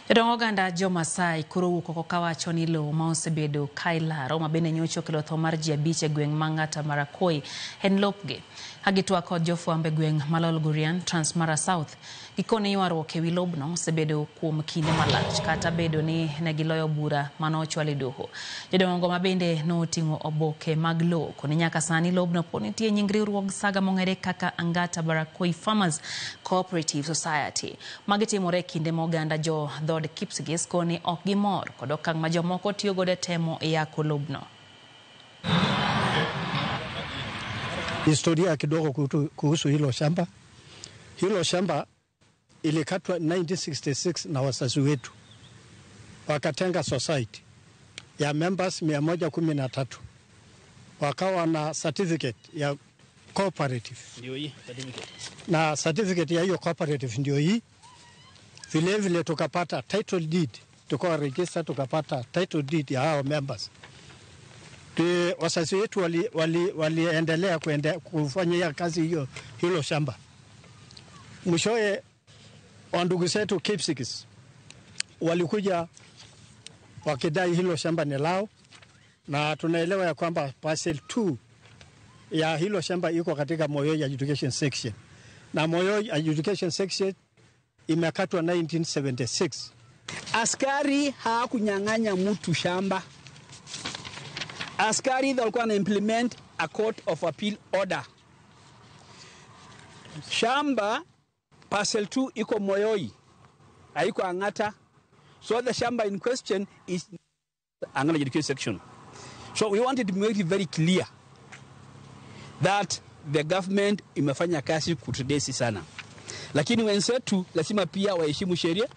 Jodong oganda jo-Maasai koro owuok oko kawacho ni lowo ma osebedo ka ilaro ma bende nyocha okelo tho mar ji 5 e gweng' ma Ang'ata Marakoi en lopgi. Ka gitwak kod jofwambo e gweng' ma Lolgorian, Trans Mara South, gikone ywaruok ewi lobno osebedo kuom kinde malach kata bedo ni ne giloyo bura mane ochwal e doho. Jodongo ma bende noting'o oboke mag lowo koni nyaka sani lobno pod nitie nying riwruog saga mong'ere kaka Angata Barakoi Farmers Cooperative Society. Magi timore e kinde ma oganda jo dhood Kipsigis koni ok gimor kod okang' ma jomoko tiyo godo e temo yako lobno. Historia kidogo kuhusu hilo shamba. Hilo shamba ilikatwa 1966 na wazazi wetu, wakatenga society ya members 113, wakawa na certificate ya cooperative. Ndio hii certificate. Na certificate ya hiyo cooperative ndio hii. Vile vile tukapata title deed, tukawa register, tukapata title deed ya hao members. Wazazi wetu waliendelea kufanyia kazi hiyo hilo shamba. Mwishowe wandugu zetu Kipsigis walikuja wakidai hilo shamba ni lao, na tunaelewa ya kwamba parcel 2 ya hilo shamba iko katika Moyoi Adjudication Section, na Moyoi Adjudication Section imekatwa 1976. Askari hawakunyang'anya mtu shamba. Askari walikuwa wana implement a court of appeal order. Shamba parcel 2 iko Moyoi, haiko Ang'ata. So the shamba in question is Ang'ata Adjudication Section. So we wanted to make it very clear that the government imefanya kazi kutudesi sana. Lakini wenzetu lazima pia waheshimu sheria.